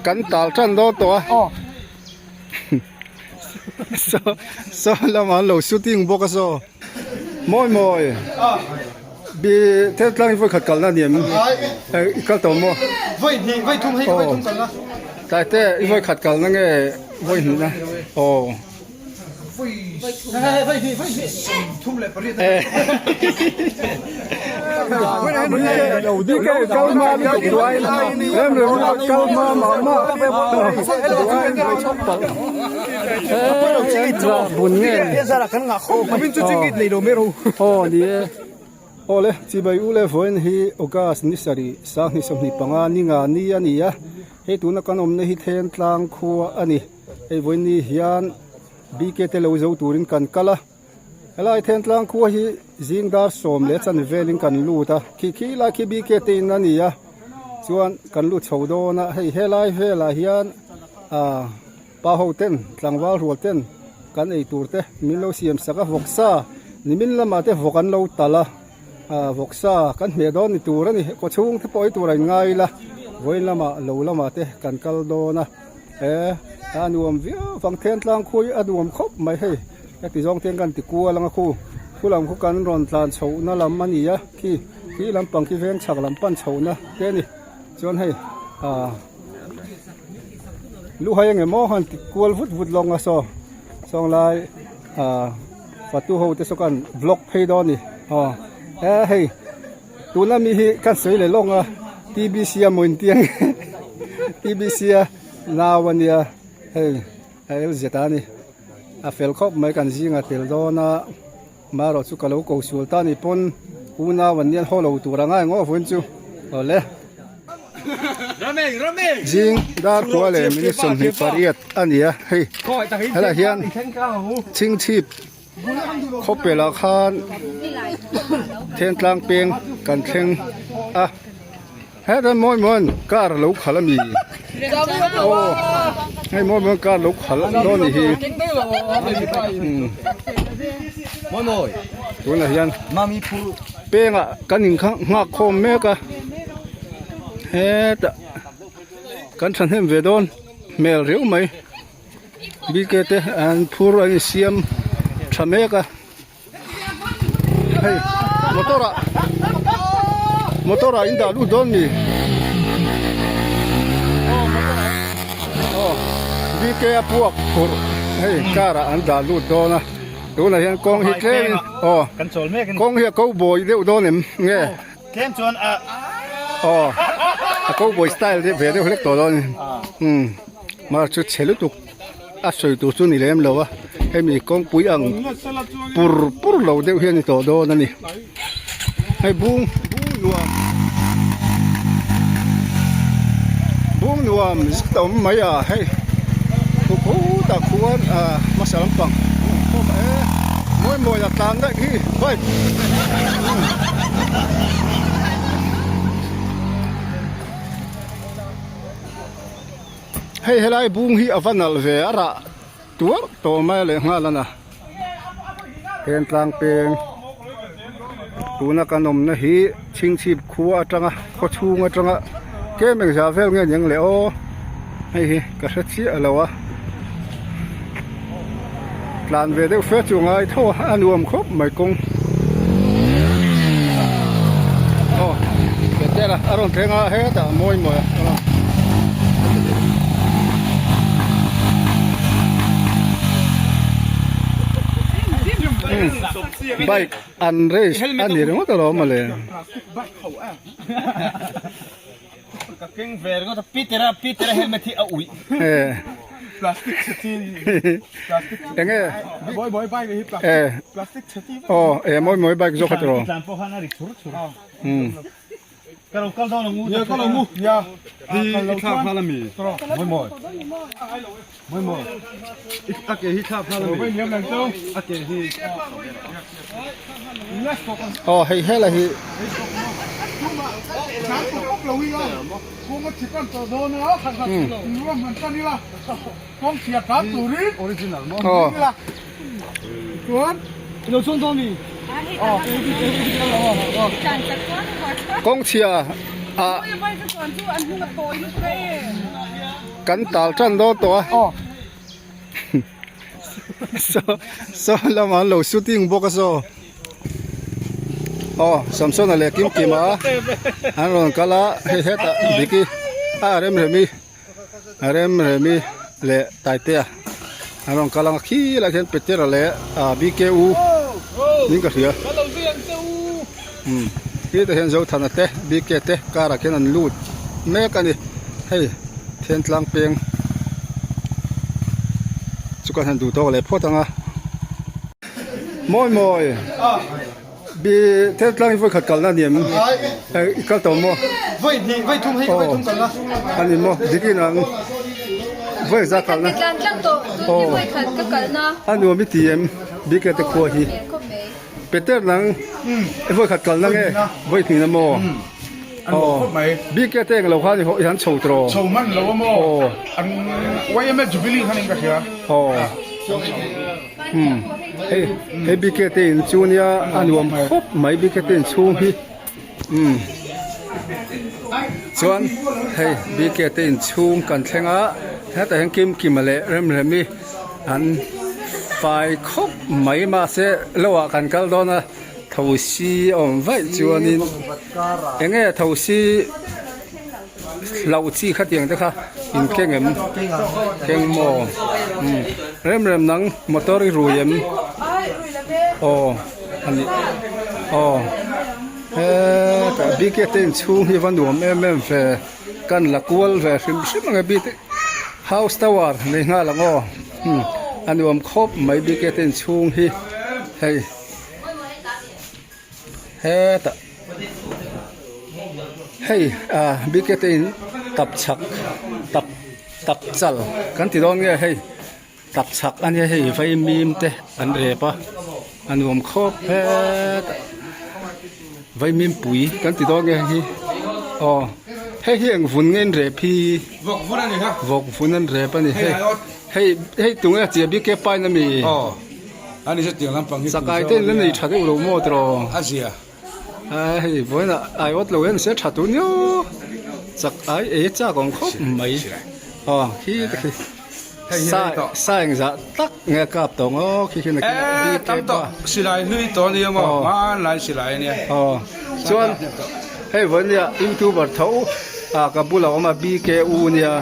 Kan tal tan dawn tawh a. Saw saw lamah an lo shooting bawk a saw. Mawi mawi. Bi thil tlang hi vawi khat kalna a ni em? I kal tawh maw? Vawi hnih, vawi thum hei ka vawi thum kalna. Tlai te i vawi khat kalna nge vawi hnihna? Aw. Awle chibai u le vawiin hi August ni sarih sanghnih 25 ni nga ni a ni a hei tuna kan awmna hi Thentlang khua a ni hei vawiin ni hian. BK te lo zo turin kan kal a, helai Thentlang khua hi zing dar sawm leh chan velin kan lut a, khi khi lai khi BK te in a ni a, chuan kan lut chho dawn a, hei helai velah hian ah pa ho ten tlangval rual ten kan ei tur te min lo siam sak a, vawksa nimin lamah te vawk an lo talh a, ah vawksa kan hmeh dawn ni tur a ni, kaw chhung te pawh ei tur a inngai ila, vawiin lamah lo lamah te kan kal dawn a. He a nuam viau vang then tlang khui a nuam khawp mai hei heti zawng te hian kan ti kual ang a khu khu lam khu kan rawn tlan chhohna lam a ni a khi khi lampang khi veng chhak lam pan chhohna te a ni chuan hei ah lu hai eng emaw han ti kual vut vut lawng a saw sawng lai ah fatu ho te saw khan vlog phei dawn a ni aw he hei. Tuna mi hi kan sawi leh lawng a TBC a maw intiang TBC a nau a nia hei a LZ a ni a fel khawp mai kan zinga tel dawn a marawh chu ka lo ko sual ta ni pawn unau an nia haw lo tur a ngai ngaw vawiin chu awle zing dar kua leh minute 28 a ni a hei helaiah hian chhingchhip. Khawpelah khan Thentlang peng kan thleng a hetah mawi mawiin car a lo khalh a mi aw hei mawi mawiin car lo khalh dawn a nih hi tunah hian pengah kan in nghak khawm mek a hetah kan thahnem ve dawn hmel riau mai. Bike te an phur an insiam tha mek a hei motor ah motor ah in dah lut dawn mi aw bike a puak phurh hei car ah an dah lut dawn a tunah hian kawng hi tlem in aw kawng hi a ko bawi deuh dawn em nge. Tlem chuan a. Aw a cowboy style deuh ve deuh hlek tawh dawn umm mar chu chhe lutuk a sawi tur chu ni lem lo a hemi kawngpui ang pur pur lo deuh hi a ni tawh dawn a ni hei bung bung nuam bung nuam zet a awm mai a hei khu khutah khuan ah hmasa lampang mawi mawi a tlan daih hi bike. Hei helai bung hi a va nalh ve a rah tuar tawh mai leh nghal a na Thentlang peng tuna kan awmna hi Chhingchhip khua atanga khaw chhung atanga tlem engzah vel nge ni ang le aw hei hi ka hre chiah lo a tlan ve deuh fe chu a ngai tho a a nuam khawp mai kawng aw teh a rawn thleng a hetah mawi mawi a. Bike an race a ni ringawt alawm mawle. Ka keng ve ringawt a Peter-a Peter-a helmet hi a uih. Plastic chhe chi plastic chhe Enge mawi mawi bike hi plastic plastic chhe chi vek. Aw e mawi mawi bike zawk a tiraw. Tlan pawh khan a ri chur chur. Ka lo kal dawn ang u. Nia ka lo mu. Nia. Hi i thlak nghal ami. Mawi mawi. Mawi mawi. A ke hi thlak nghal ami. A ke hi. Aw hei hela hi. Aw. Kawng chhia ah. Kan tal tan dawn tawh a. Saw saw lamah an lo shooting bawk a saw. Aw Samsona leh Kim Kima an rawn kal a hei hetah Diki a Remremi Remremi leh Taitea an rawn kal ang a khilaiah khian Petera leh BKU niin ka hria umm khitah hian Zothana te BK te car ah khian an lut mek a ni hei Thentlang peng chu kan han duh tawk leh phawt ang a. Mawi mawi bi Thentlang hi vawikhat kalna a ni em i kal tawh maw Vawi hnih vawi thum hei vawi thum kalna a ni maw dik in ang vawi za kalna Tlan tlang tawh tun hi vawi khat ka kalna a nuam i ti em bike te khua hi Peter nang i vawi khat kalna nge vawi hnihna maw An khawp mai. Bike te englo khan i han chho tawh. Chho man lo a maw? An YMA Jubilee khan in ka hria. Aw. Hmm. Hei hei bike te in chu nia a nuam khawp mai bike te in chhung hi. Hmm. Chuan hei bike te in chhung kan thleng a hetah hian Kim Kima leh Remremi an fai khawp mai mahse lo ah kan kal dawn a. Thosi awm vaih chuanin eng nge thosi hlauh chi khatiang te kha in keng em keng maw umm rem rem nang motor i rui em aw a nih aw hetah bike te inchhung hi va nuam em em ve kan la kual ve hrim hrim ang e bike house tower nei nghal ang aw umm a nuam khawp mai bike te inchhung hi hei. Hetah hei ah bike te in tap chhak tap tap chal kan ti dawn nge hei tap chhak a nia hei vaimim te an rep a a nuam khawp hetah vaimim pui kan ti dawn nge hei hi aw hei hi eng vun nge an rep hi vawk vun a ni kha vawk vun an rep a ni hei hei hei tunge a chiah bike pain a mi. Ani chu tiang lampang hi Chakai te in la nei tha deuh lo maw tiraw? A zia. A hei vawiinah ai awt lo em se tha tur niau chak ai ei chak awm khawp mai. Aw khi te khi sa sa engzah tak nge a kap tawh ngaw khi khi nakin ah E tam tawh silai hlui tawh ania maw hmanlai silai ania. Aw chuan hei vawiin ah youtuber tho a ka bulah awm a BKU nia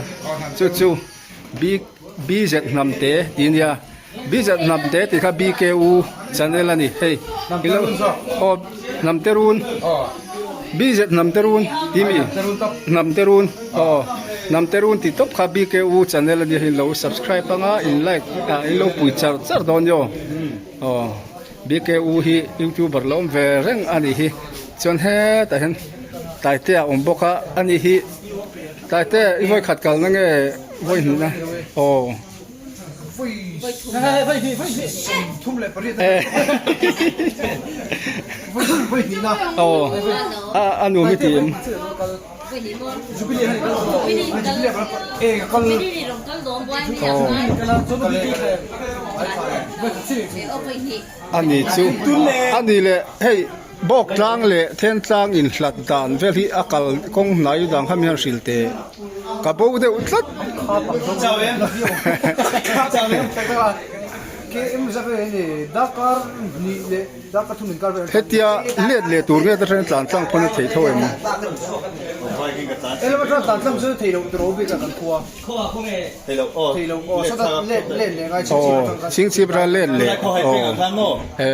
chu chu. B BZ Hnamte tih ania BZ Hnamte tih kha BKU channel a ni hei ilo aw Hnamte run BZ Hnamte run tih mi Hnamte run aw Hnamte run tih tawp kha BKU channel a nia hei lo subscribe anga in like ah in lo pui char char dawn nia aw BKU hi youtuber lo awm ve reng a nih hi chuan hetah hian Taitea a awm bawk a ani hi. Taite i vawi khat kalna nge vawi hnihna aw. Aw a nuam i ti em. Ani chu ani leh hei. Bawk tlang leh then tlang inhlat dan vel hi a kal kawng hnai dang kha mi hian hrilh teh ka bo deuh tlat. Hetia let leh tur nge te hriat tlan tlang pawn a thei tho em? Aw chhingchhip ral let leh aw e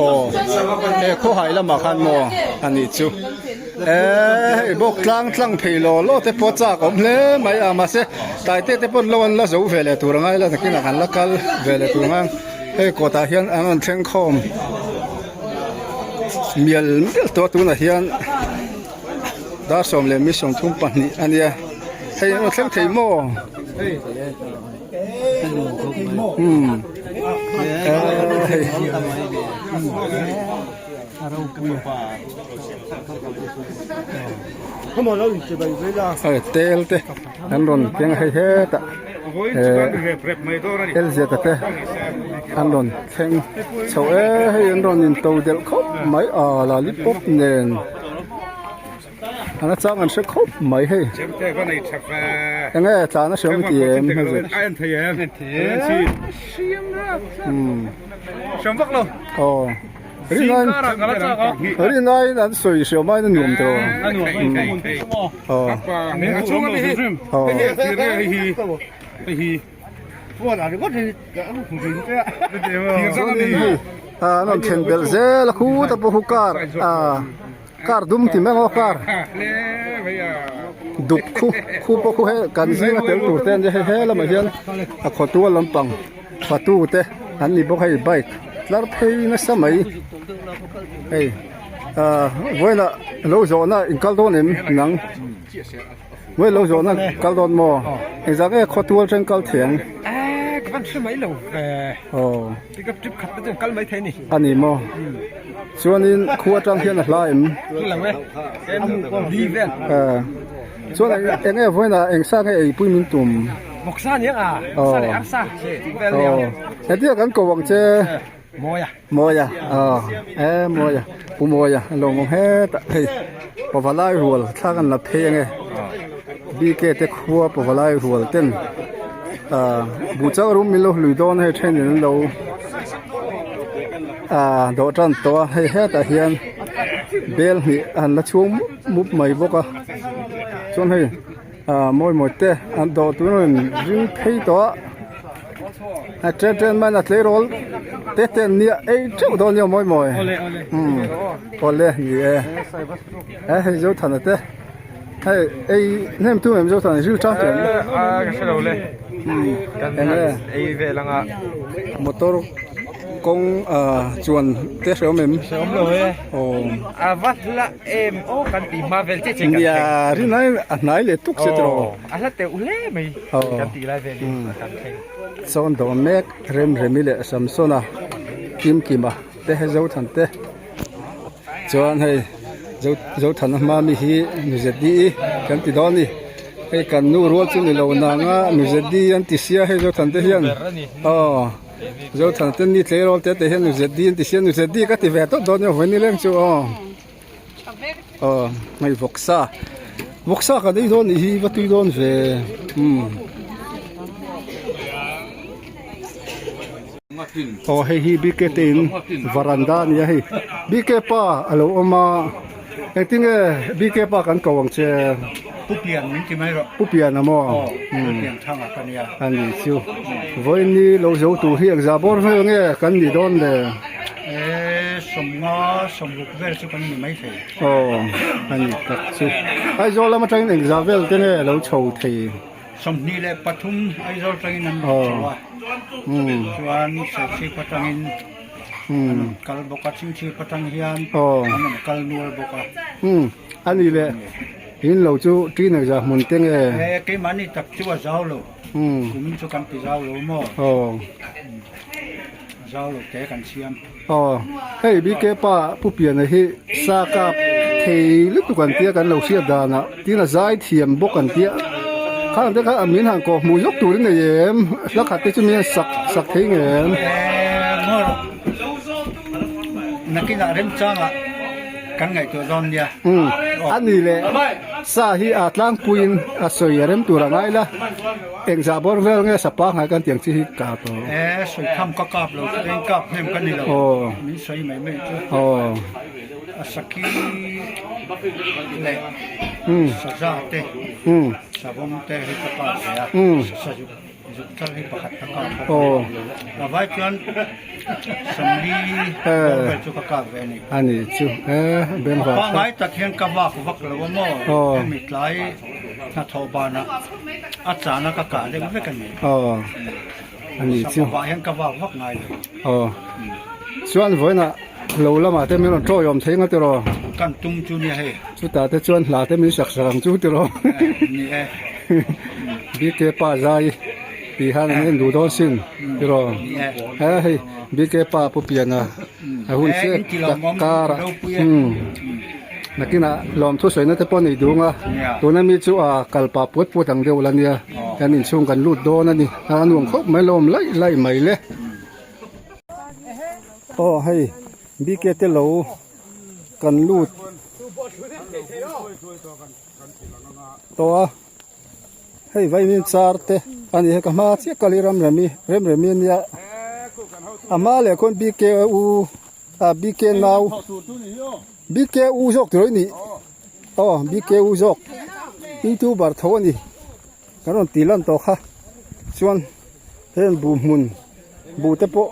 aw e khawhai lamah khan maw a nih chu e hei bawk tlang tlang phei law law te pawh chak awm hle mai a mahse taite te pawn lo an la zo ve leh tur a ngai la nakinah an la kal ve leh tur ang hei kawtah hian an rawn thleng khawm mial mial tawh a tunah hian. Dar 12 mi 32 a nia hei an rawn thleng thei maw umm hei hei tel te an rawn keng a hei hetah eh L zeta te an rawn thleng chho e hei an rawn in to delh khawp mai a lollipop nen. A na chang an hre khawp mai hei. Enge tlan a hriam ti em hei zet. Umm. Aw. Rinai rinai an sawi hriam aiin a nuam tawh. Aw. Aw. Chuanin hei an rawn thlen belh zel a khutah pawh khu car ah car dum ti mai ang aw car dup khu khu pawh khu hei kan zinga tel tur te an nia hei he lamah hian a khawtual lampang fatu te an ni bawk hei bike tlar phei nasa mai hei ah vawiinah lo zawhna inkal dawn em nang. Nge lo zawhna kal dawn maw? Engzah nge khawtual chen kal thiang? Eee ka van hre mai lo ve. Aw. Pickup trip khat te chu kal mai thei ni. A ni maw? Chuanin khua atang hian a hla em? Lo e. Li vel. Eee. Chuan eng nge vawiinah eng sa nge eipui min tum? Vawksa aniang a. Vawksa leh arsa tih vel aniang. Aw. Hetia kan ko ang che. Mawia. Mawia aw e Mawia Pu Mawia a lo awm hetah hei pavalai rual thla kan la phei ange BK te khua pavalai rual ten ah buhchang rum min lo hlui dawn hei thenin an lo ah dawh tan tawh a hei hetah hian bel hnih an la chhung mup mup mai bawk a chuan hei ah mawi mawi te an dawh tur an rawn ring phei tawh a. A chen chen man a tleirawl te te an nia ei teuh dawn nia mawi mawi umm awle ni e he hei Zothana te hei ei hnem tum em Zothana zir chang teh a ka hre lo le kan ei vel anga motor kawng ah chuan te hre awm em hre awm lo e aw a va hla em aw kan tih hma vel che che kan nia rinai a hnai leh tuk che tiraw a hla teuh hle mai kan tih lai vel in kan thleng. Sawn dawm mek Remremi leh Samsona Kimkima te Zothan te chuan hei Zothana hma mi hi Nuzedi kan ti dawn a ni hei kan nu rual chu ni lo nang a Nuzedi an ti sia hei Zothan te hian aw Zothan te ni tleirawl te te hian Nuzedi an ti sia Nuzedi ka ti ve tawp dawn a ni vawiin leng chu aw. Aw hei vawksa vawksa kan ei dawn nih hi va tui dawn ve umm aw hei hi bk te in varanda a ni a hei bk pa a lo awm a engtinge bk pa kan ko ang che Pu Pian min ti mai rawh Pu Pian a maw aw Pu Pian thanga ka nia a ni chu vawiin lo zo tur hi engzah bawr vel nge kan nih dawn le. E sawmnga sawmruk vel chu kan ni mai thei. Aw a ni tak chu. Aizawl lam atangin engzah vel te nge lo chho thei? 23 Aizawl atangin an rawn chho a. Chuan Serchhip atangin an rawn kal bawk a, Chhingchhip atang hian an rawn kal nual bawk a. A ni le in lo chu ṭin engzah hmun te nge? E keimahni tak chu a zau lo. Kumin chu kan ti zau lo maw? Aw. Zau lo te kan siam. Aw, hei BK pa Pu Piana hi sa kap thei lutuk an tia kan lo hriat danah tin a zai thiam bawk an tia khang te kha min han kawh hmuh zawk turin nei em hla khat te chu min han sak sak thei nge em. Eee ngaw rawh nakinah remchangah kan ngaihtuah dawn nia. Umm a ni leh sa hi a tlangpuiin a sawi a rem tur a ngai la. Engzah bawr vel nge sapa ngai kan tiang chi hi kap aw. E sawi tham ka kap lo chu eng kap hnem ka ni lo. Aw. Min sawi mai mai chu. Aw. A saki leh um saza te um savawm te hi ka kap ve a. Um sazuk zuk thar hi pakhat ka kap bawk. Aw. A vai chuan samli bawr vel chu ka kap ve a ni. A ni chu e beng var. Pangai tak hian ka vak vak lo a maw. Aw. Hemi tlai hnathawh banah a chana ka kah deuh vek a ni. Aw a ni chu. Sakawvah hian ka vak vak ngai lo. Aw chuan vawiinah lo lamah te min rawn tawiawm thei nga tiraw? Kan tum chu nia hei. Chutah te chuan hla te min sak sak ang chu tiraw? Ni e. BK pa zai tih khan an en duh dawn sin tiraw? Ni e. He hei BK pa Pu Piana a hun chiah tak karah umm. Nakinah lawmthu sawina te pawh a nei dung a, tuna mi chu a kal pah puat puat ang deuh la nia, kan inchhung kan lut dawn a ni, a nuam khawp mai lawm laih laih mai le. Aw hei BK te lo kan lut. Tawh a hei vaimin char te a ni hei ka hma chiah kal hi Ramremi Remremi a nia a hma leh khawn B K U ah B K nau B K U zawk tur a ni aw B K U zawk youtuber tho a ni kan rawn tih lan tawh kha chuan heng buh hmun buh te pawh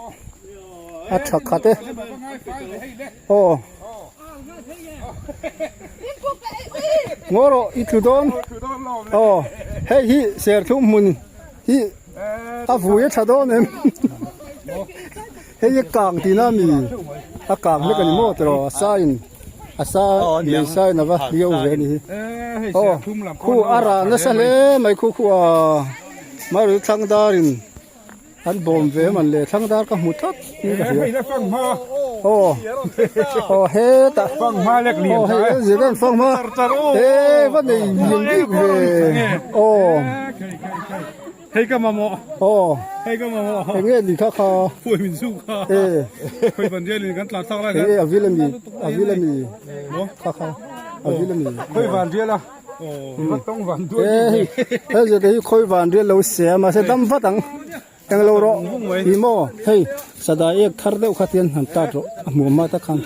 a tha khat e aw ngaw rawh i tlu dawn aw hei hi serthlum hmun hi a vui a tha dawn em hei hi kang tihna a mi a kang hlek a ni maw tiraw a sa in a sa lei sa in a va hliau ve a ni hi aw khu a rah nasa hle mai khu khu a mahri thlang dar in an bawm ve man le thlang dar ka hmu tlat in ka hria aw aw hetah aw hei a zir an fanghma he va nei lian bik ve aw. Hei ka mamawh. Aw. Hei ka mamawh. Eng nge ni kha kha. Phuai min zu kha. E. Khoi van rial in kan tlan tak lai khan. E a vil ami. A vil ami. Kha kha. A vil ami. Khoi van rial a. Aw. Tong van duai. E hei. Hei zet hi khoi van rial lo se ma se dam vat ang. Eng lo rawh. Ni maw. Hei sada ek thar deuh kha tian han tat rawh. A hmuh ma ta khan.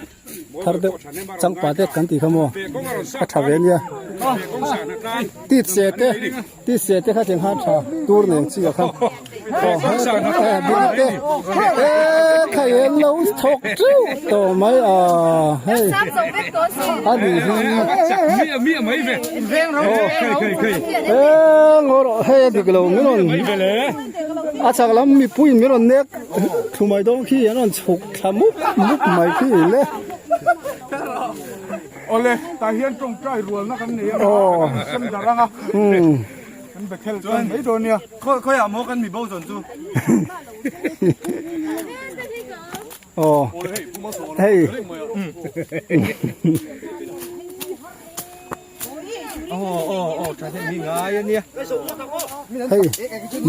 Thar deuh changpa te kan tih kha maw a tha ve nia tit se te tit se te kha thleng khan tha tur nen chi ah khan aw he ding te e kha en lo thawk teuh tawh mai a hei a ni hi e ngaw rawh hei a dik lo min rawn a chak lam mipui in min rawn nek thu mai dawn khi an rawn chhuk. Thla mup mup mai khi le. Awle, tah hian tawngtai rualna kan nei a, kan sem darh ang a, kan be khel chuan mai dawn nia. Khawiah maw kan mi bo zawn chu? Aw, hei. Hei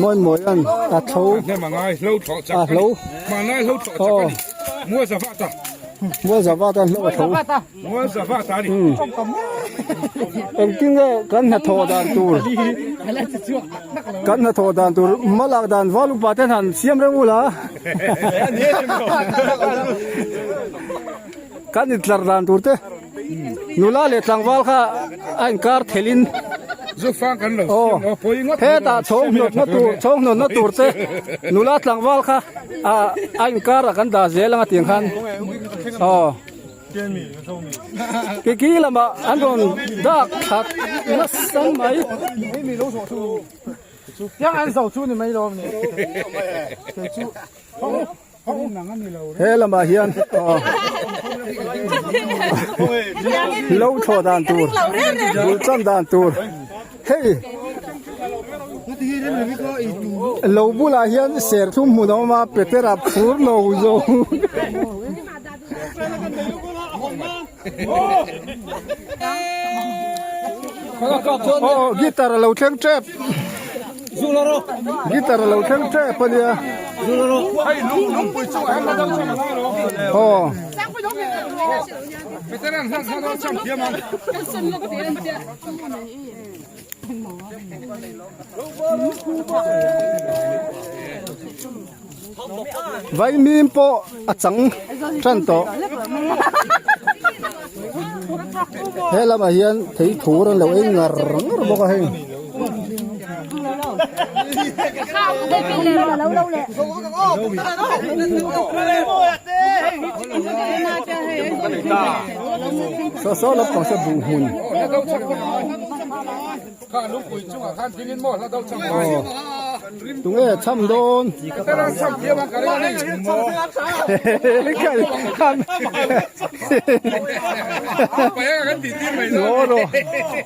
mawi mawi an a tho a hlo aw mual za vat a hlo a tho engtin nge kan hnathawh dan tur kan hnathawh dan tur hmalak dan val upa ten han siam reng ula kan intlar dan tur te. Nula leh tlangval kha a inkar thelhin aw hetah chhawng hnawtna tur chhawng hnawtna tur te nula tlangval kha ah a inkar ah kan dah zel ang a tiang khan aw kiki lamah an rawn dak thla nasa mai. He lamah hian lo thlawh dan tur bul chan dan tur hei lo bulah hian serthlum hmun a awm a petera phur lo zo aw guitar a lo thleng tep guitar a lo thleng tep a nia aw Vaimim pawh a chang tan tawh. He lamah hian thei thur an lo ei ngar ngar bawk a hei. Saw saw lampang saw buh hmun. Tunge cham dawn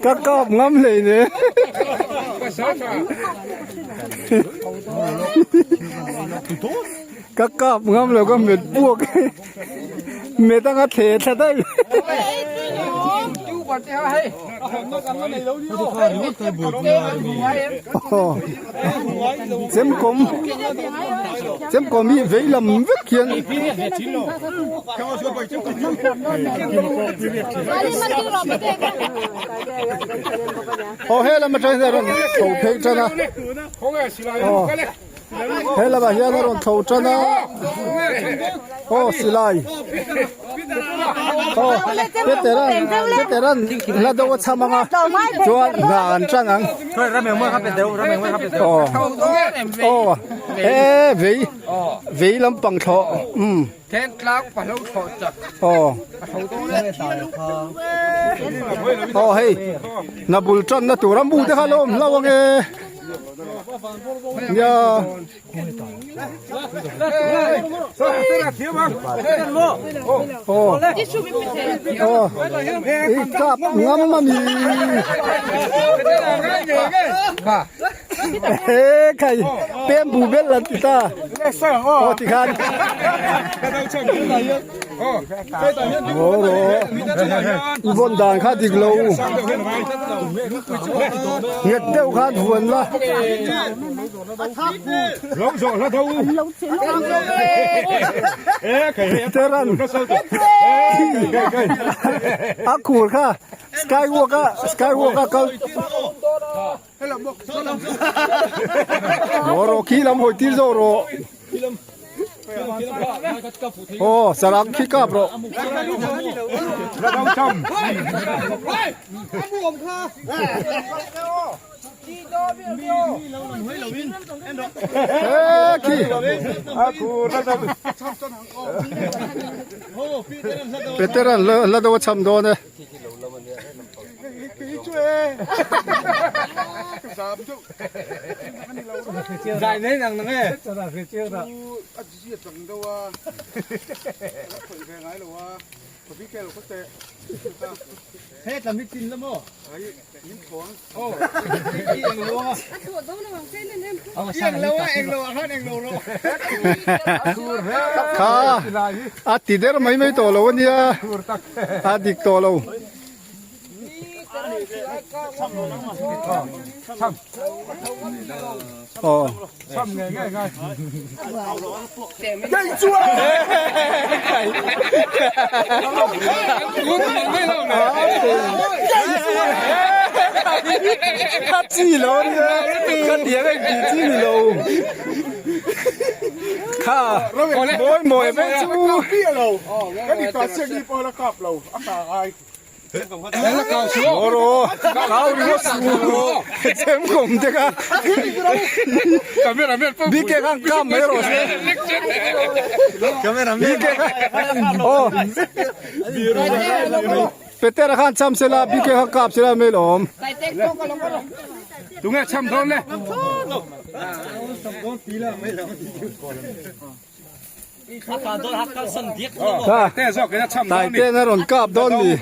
ka kap ngam hlei ne ka kap ngam lo ka met puak met anga thle thla daih. Chemkawm chemkawm hi vei lam vek hian aw he lam atang hian a rawn chho phei tan a aw he lamah hian a rawn chho tan a aw silai aw Peter-an Peter-an hla deuh a cham ang a chuan hna an tan ang aw aw e vei vei lampang thlawh umm. Aw aw hei hna bul tanna tur a mu te kha a lo awm hlauh ang e nia. Aw aw i kap ngam a ni he khai pem bu bel an ti ta aw tikhan Aw rawh i vawn dan kha dik lo nghet deuh khan vuan la. Teran a khur kha skywalk a skywalk a kal Aw rawh khi lam hawi tir zawk rawh. Aw sarak khi kap rawh. He khi. Peter-a'n la deuh a cham dawn e. Kha a ti der mai mai tawh lo a nia a dik tawh lo. Aw. Kha chi lo a nia ka tiang a intih chi ni lo kha mawi mawi vek chu. Rawh kau ringawt su chem kawm te kha bike khan kam mai rawh se bike kha aw Petera khan cham sela bike khan kap sela mai lawm. Tunge cham dawn le. Tai ten a rawn kap dawn ni.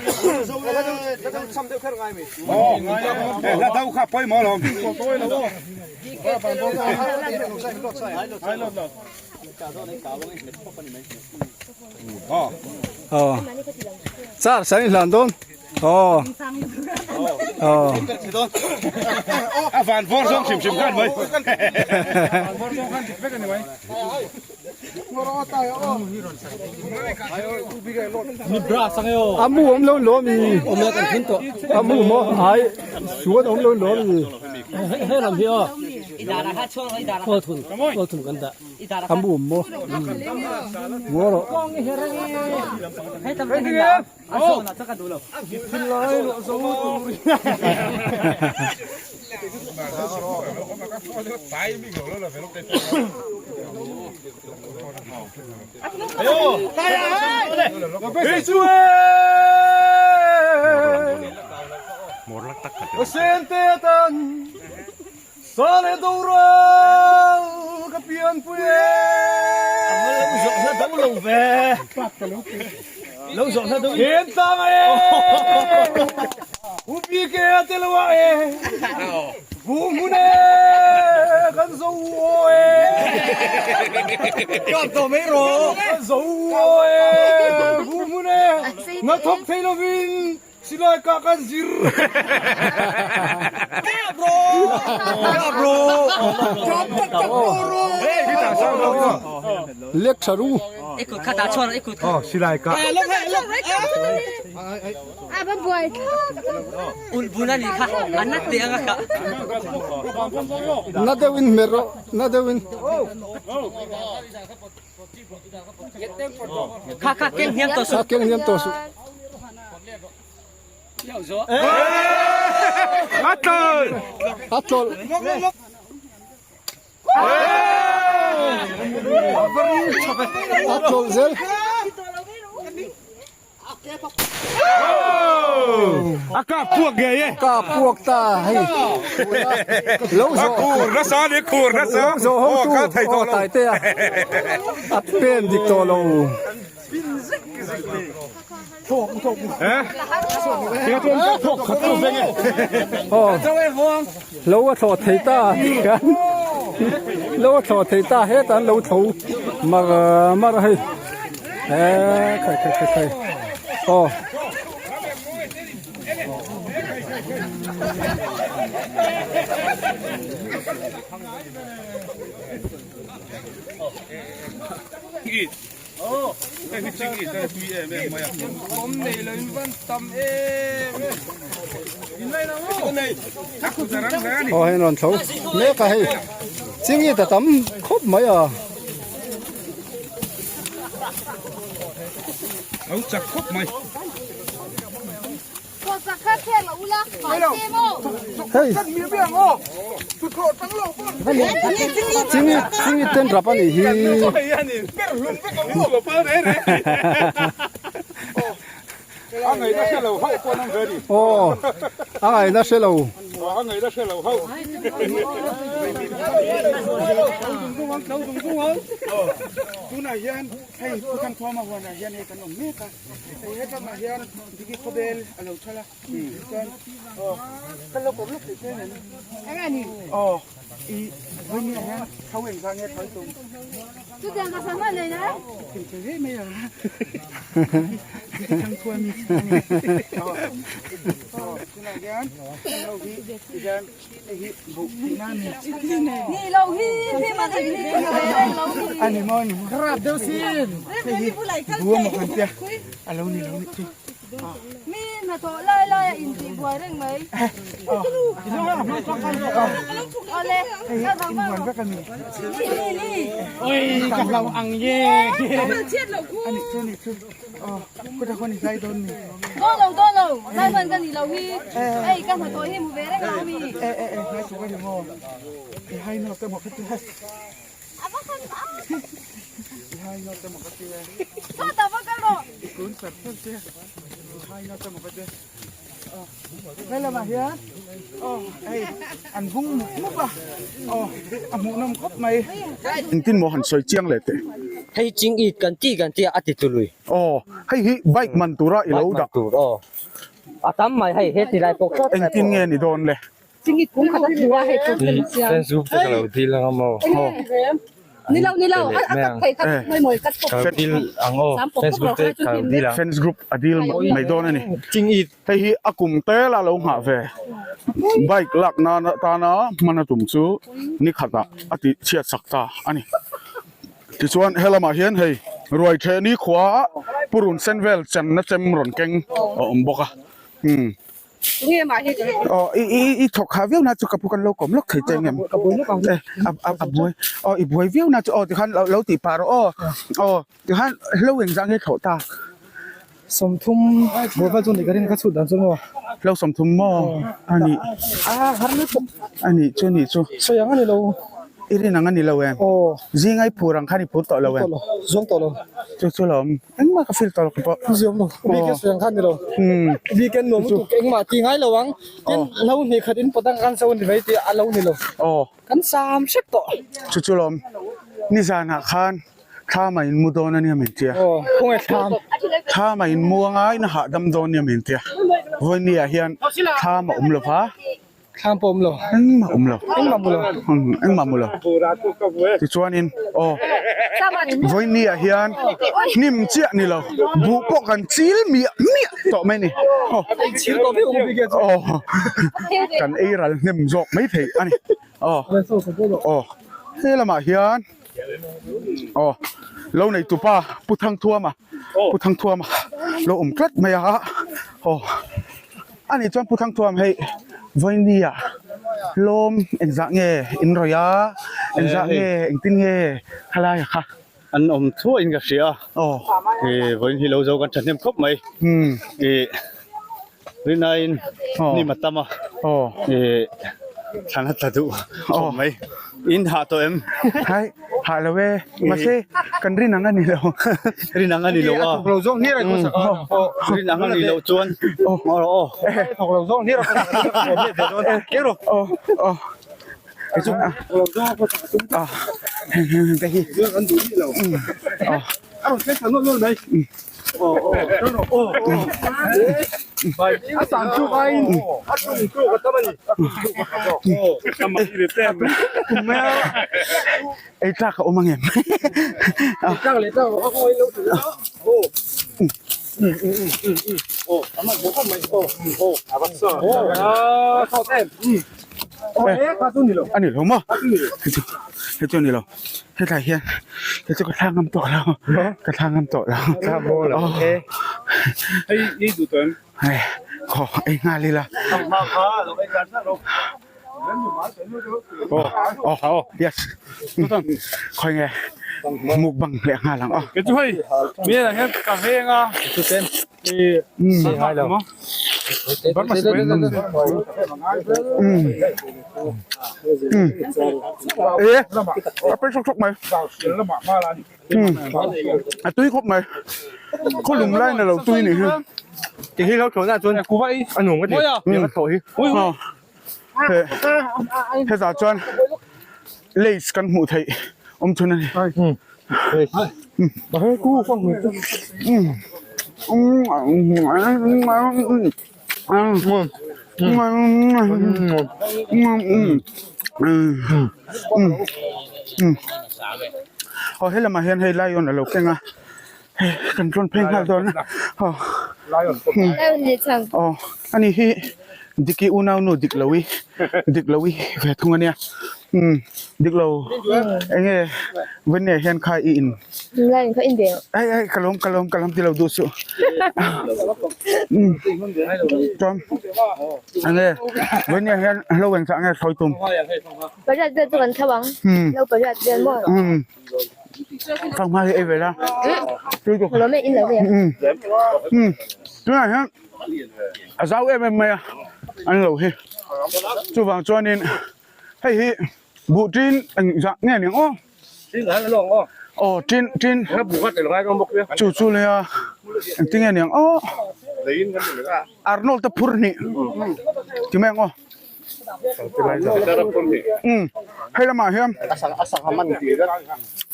Aw char sang i hlan dawn aw aw. A van vawr zawng hrim hrim khan mai. A mu awm lo lawm i. A mu maw ai suan awm lo lawm i. A mu awm maw ngaw rawh. Silai ka kan zir. Lek tha ru. Oh silai ka. Na deuh in hmer rawh na deuh in. Kha kha keng hniam tawh suh. Kha keng hniam tawh suh. A tlawlh. A tlawlh. A tlawlh zel. A kap puak ngei e. Kap puak ta hei. Lo zawh. A khur nasa ni khur nasa. Lo zawh ho tu. Kal thei tawh lo. Tai te a. A pen dik tawh lo. Lo a thlawh thei ta lo a thlawh thei ta hetah an lo tho mar mar a hei eee khai khai khai khai aw. Aw hei an rawn tho mek a hei chingit a tam khawp mai a. Hei chingit chingit ten rap a nih hi. Aw a ngaihna hre lo. Hei hetlangah hian Diki khawbel a lo thal a chuan aw kan lo kawm lawk thei che nen eng a ni aw i vawinia hian tho eng zah nge thal tum chutiang ka sama nei na thei che ve mai a Diki thangthua mi aw aw tunah hian kan lo hi tihian hei hi buh tihna a ni ni lo hi hi ma ni lo hi a ni maw a ni maw Rap deuh sin hei hi bua maw kan tia a lo ni lo nih chu mi hnathawh lai lai a intih buai reng mai awle hei hi inhuan vek a ni ni ni oi ka hlau ang ye a nih chu a nih chu aw kawtah khawn i zai dawn ni dawn lo dawn lo zai hman ka ni lo hi hei ka hnathawh hi hmu ve reng lo mi e e e ngai chuk a ni maw i hai nawk te maw ka tia He lamah hian aw hei an vung mup mup a aw a hmuhnawm khawp mai. Engtin maw han sawi chiang leh teh? Hei ching it kan tih kan tih a a ti tului. Aw hei hi bike man tura i lo dah. Bike man tur aw. A tam mai hei he ti lai pawh khawp. Engtin nge ni dawn le? Facebook te ka lo dil ang amaw Nilo nilo a kat thei khat mawi mawi kat ka lo dil ang aw Facebook te ka lo dil ang. Fans group a dil mai dawn a ni. Hei hi a kum tel a lo nghah ve bike lak nan atana hman a tum chu ni khatah a tih chhiat sak ta a ni. Tichuan helamah hian hei ruai theh ni khua purun sen vel chenna chem rawn keng a awm bawk a. Aw i i i thawk kha viau na chu ka pu kan lo kawm lawk thei che engem e a a a buai aw i buai viau na chu aw tikhan lo lo tih pah rawh aw aw tikhan hlo engzah nge thlawh ta sawmthum buai vel chu ni ka rin ka chhut dan chu maw hlo sawmthum maw a nih a har lutuk a nih chu a nih chu sawi ang a ni lo. I rin ang a ni lo em? Aw. Zinga i phur ang khan i phur tawh lo em? Tawh lo, zawng tawh lo. Chu chu lo awm. Engmah ka feel tawh lo pawh. Ziawm lo. Weekend sawi ang khan ni lo. Umm. Weekend nuam lutuk engmah ti ngai lo ang. Tin, lo hnih khat in pawt ang kan so ni mai tih a lo ni lo. Aw. Kan sam hrep tawh. Chu chu lo awm. Nizanah khan thlam a inmu dawn a nia min tia. Aw, khawnge thlam? Thlam a inmu anga in hahdam dawn a nia min tia. Vawinia hian thlam a awm lo va. Thlam pawh awm lo. Engmah awm lo. Engmah mu lo. Engmah mu lo. Tichuanin aw vawiin ah hian hnim chiah ni lo buh pawh kan chil miah miah tawh mai a ni. Aw kan ei ral hnem zawk mai thei a ni. Aw aw he lamah hian aw lo nei tupa Pu Thangthuama Pu Thangthuama lo awm tlat mai a aw a nih chuan Pu Thangthuam hei vawinia lawm engzah nge in rawih a engzah nge engtin nge khalai a kha an awm thuahin ka hria a vawiin hi lo zo kan thahnem khawp mai ih. Rinain hnim a tam a, ih thlan a tla duh khawp mai. In hah tawh em? Hai, hah lo e. Mahse, kan rin ang a ni lo. Rin ang a ni lo a. Thawk lo zawk hlir a khawsak a. Rin ang a ni lo chuan ngaw rawh aw. Thawk lo zawk hlir a khawsak a. Keu rawh. Aw, aw. Kei chu thawk lo zawk a khawsak a tum. Ah, hei hi. An duh ni lo. Aw. A rawn thleng thla nual nual mai. A tan tluk aiin a tum tluk a tam a ni. Ei tlak a awm ang em? Ei tlak leh tlak loh a kawng a inlo thei a. A ni lo maw? Hei chu a ni lo. Hetlai hian hei chu ka thla ngam tawh lo ka thla ngam tawh lo Thla maw lo e Hei i duh tawh em? Hei khaw ei nghal ila Aw aw yes khawi nge mukbang leh nghal ang aw. Kei chu hei mi ah hian ka veng a E a pe chawk chawk mai a tui khawp mai khaw lung lai na lo tui nih hi ti hi lo thlawh na chuan a nuam ka ti ka thlawh hi hetah chuan lace kan hmuh theih awm chhun a ni. Aw he lamah hian hei lion a lo keng a hei kan rawn phei nghal dawn a aw aw ani hi Diki unaunu dik lo i dik lo i ve thung ania umm dik lo eng nge Vawnia hian kha i in Lion kha in ve hei hei ka lawm ka lawm ka lawm ti lo duh suh umm chuan eng nge Vawnia hian hlo engzah nge sawi tum Pariat vel chu kan thlau ang hlo pariat vel maw umm Fanghma hi ei ve la Ka lawm e in lo ve umm umm tunah hian a zau em em mai a an lo hi chuvang chuanin hei hi buh tin eng zah nge ni ang aw aw tin tin chu chu le a engtin nge ni ang aw Arnold te phur hnih ti mai ang aw umm hei lamah hian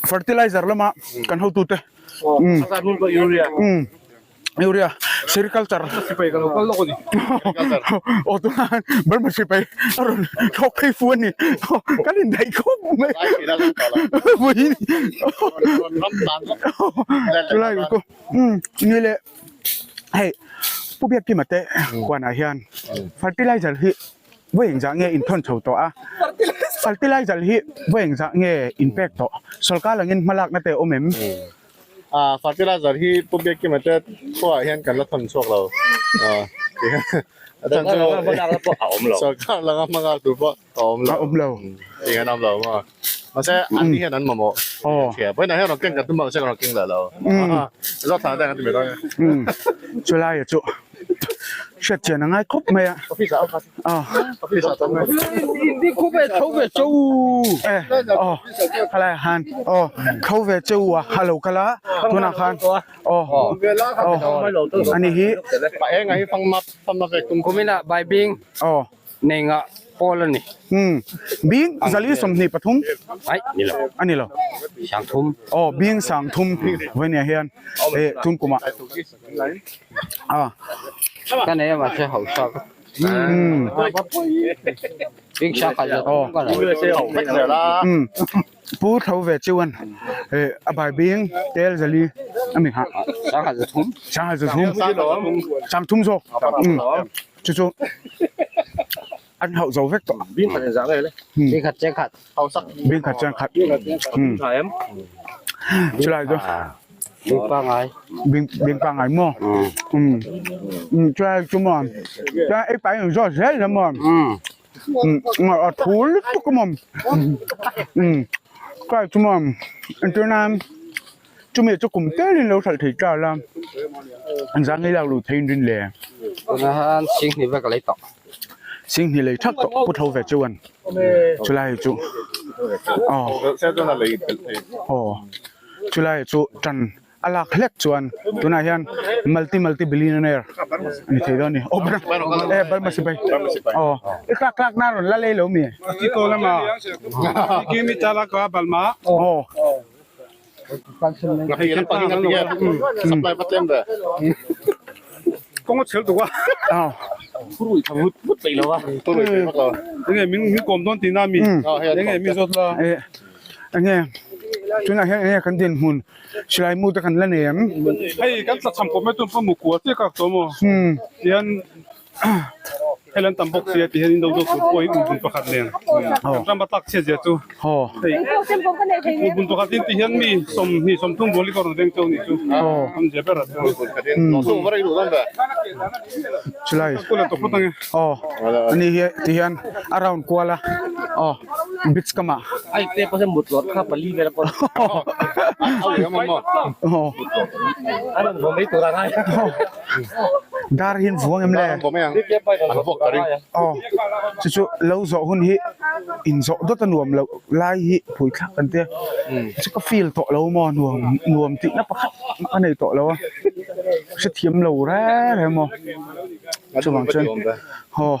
fertilizer lama kan hotute umm umm. Urea sericulture sipai ka lo kal lawk a ni. Aw tunah Burma sipai a rawn thlawk phei fu a ni. Kan indaih khawp mai. Vawiin Chulai ku ni le hei Pu Biakkima te huanah hian fertilizer hi vawi engzah nge inthawn chho tawh a, fertilizer hi vawi engzah nge inpek tawh sawrkar langin hmalakna te a awm em? Ah fertilizer hi Pu Biakkima te khuaah hian kan la thawn chhuak lo. A chhan chu sawrkar langa hma nghal tur pawh a awm lo. A awm lo. Eng an awm lo maw. Mahse an ni hian an mamawh. Hria. Vawiinah hian rawn keng kan tum mahse kan rawn keng leh lo. Zawt thla te an ti mai dawn e. Chulai chu hriat chian a ngai khawp mai a. Office ah Ah. Office ah tam mai. Ni khu ve tho ve cheu. Eh oh khalai han oh tho ve cheu a halo kala tunah khan oh oh ani hi Pa eng a hi fang map fang map ve tum. Kumina baibing oh nei nga pawl a ni. Um bing zali 23 Ai ni lo. Ani lo. Sang thum. Oh bing sang thum vainia hian eh tun kumah ah Ka nei a mahse hausa ka. Bing sang khat za thum ka la. Pu tho ve chuan a bai bing tel zali ami ha. Sang khat za thum. Sang khat za thum. Sang thum zawk. Chu chu an hauh zo vek tawh. Bing khat engzah nge le? Bing khat cheng khat. Bing khat cheng khat. Chulai chu. Bing pangai. Bing bing pangai maw? Um. Um chulai chu maw. Chuan ei pai ang zawt zel zel maw? Um a thu lutuk a maw? Um chulai chu maw entirna chumi chu kum telin lo hralh thei ta la engzah nge i lak luh thei in rin le? Tunah hian singhnih vek a lei tawh. Singhnih lei thak tawh pu tho ve chuan chulai chu aw aw chulai chu tan a lak hlek chuan tunah hian multi multi billionaire a ni thei dawn a ni aw e Burma sipai aw i tlak tlak na rawn la lei lo mi aw. Enge tunah hian enge kan dinhmun silai mu te kan la nei em? Hei kan tlachham kawp mai tun pawh mu kua chiah kak tawh maw tihian hei lan tam bawk sia ti hian in do do tur pawh hi ubun pakhat nen kan ram a tlak chhiat zia chu hei ubun pakhat in ti hian mi 20 30 rual hi ka rawn veng chauh nih chu awm zia ber a chulai aw ani hi ti hian a round kual a aw beach kamah ai te pawh hian mut lawt kha pali vel a pawh aw a rawn vaw mai tur a ngai. Dar hi an vuang em le? Aw, chu chu lo zawh hun hi inzawh dawt a nuam loh lai hi phui thlak kan tia. Chu ka feel tawh lo maw nuam nuam tihna pakhat mah ka nei tawh lo a, hrethiam lo reng reng maw chuvang chuan haw.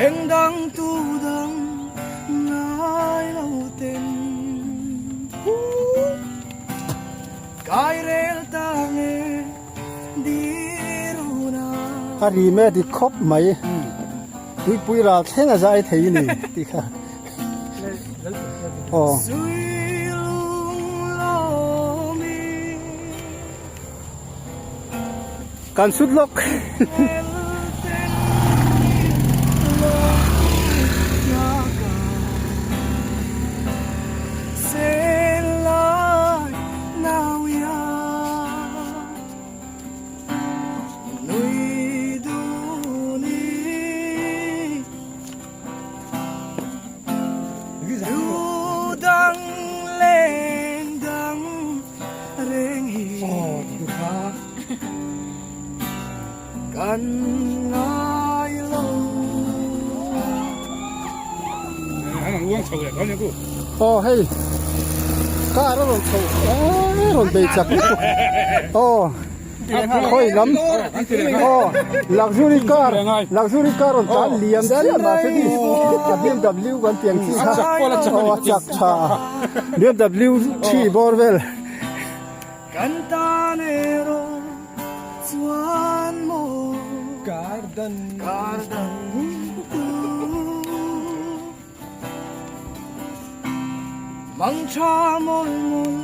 Eng dang tu dang ngai lo ten Kai rel ta nge diruna. A ri me dik khawp mai tuipui ral thleng a zai thei ni tih kha aw. Kan sut lawk. Aw hei car a rawn chho eee rawn bei chak lutuk aw khawi lam aw luxury car luxury car rawn tlan liam chiah Mercedes a BMW kan tih ang chi kha aw a chak tha BMW thi bawr vel. Kan tan erawh chuan maw Garden Garden tu Mang tha mawl mawl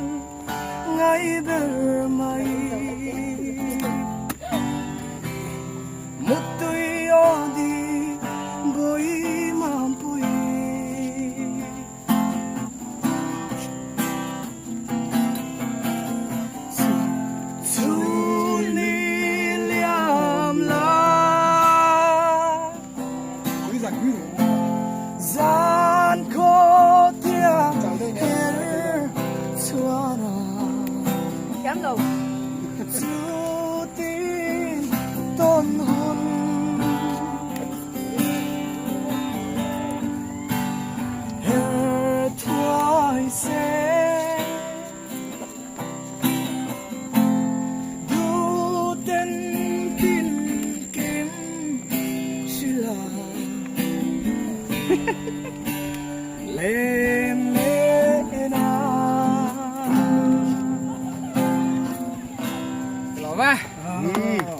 ngai ber mai Mutui aw di bawi mampui.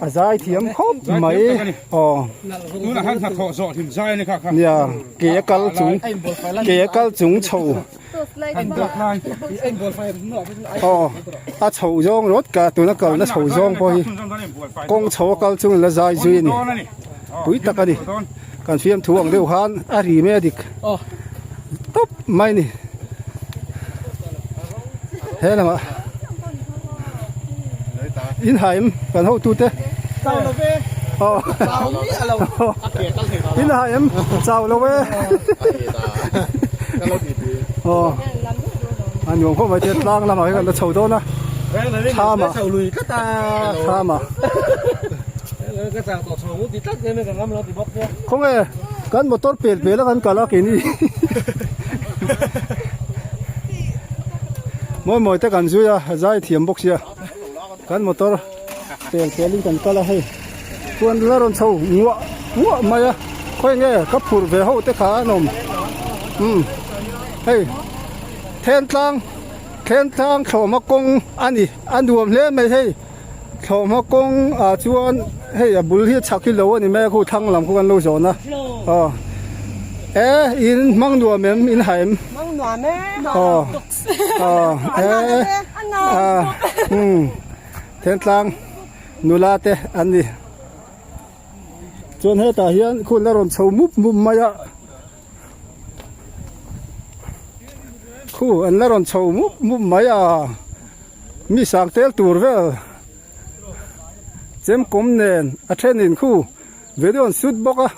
A zai thiam khawp mai aw. Tunah khan hnathawh zawh hlim zai a ni kha kha. Nia ke a kal chung ke a kal chung chho. Aw a chho zawng rawt ka tuna kalna chho zawng pawh hi kawng chho a kal chung in la zai zui a ni. Pui tak a ni. Kan fiamthu ang deuh khan a ri mai a dik tawp mai a ni. He lamah in haim kan hotute aw in haim chau lo e aw a nuam khawp mai te tlang lamah hian kan la chho dawn a thlam ah thlam ah Khawnge kan motor pel pel a kan kal a keini mawi mawi te kan zui a zai thiam bawk sia kan motor pel pel in kan kal a hei chuan la rawn chho nguah nguah mai a khawi nge ka phurh ve ho te kha an awm umm hei Thentlang Thentlang thlawhhma kawng a ni a nuam hle mai hei. Thlawhhma kawng ah chuan hei a bul hi a chhak hi lo a ni mai a khu thlang lam khu kan lo zawn a aw e in hmang nuam em in ha em Hmang nuam e aw aw e a umm Thentlang nula te an ni chuan hetah hian khun a rawn chho mup mup mai a. Khu an la rawn chho mup mup mai a, mi sang tel tur vel chem kawm nen a thenin khu video an shoot bawk a.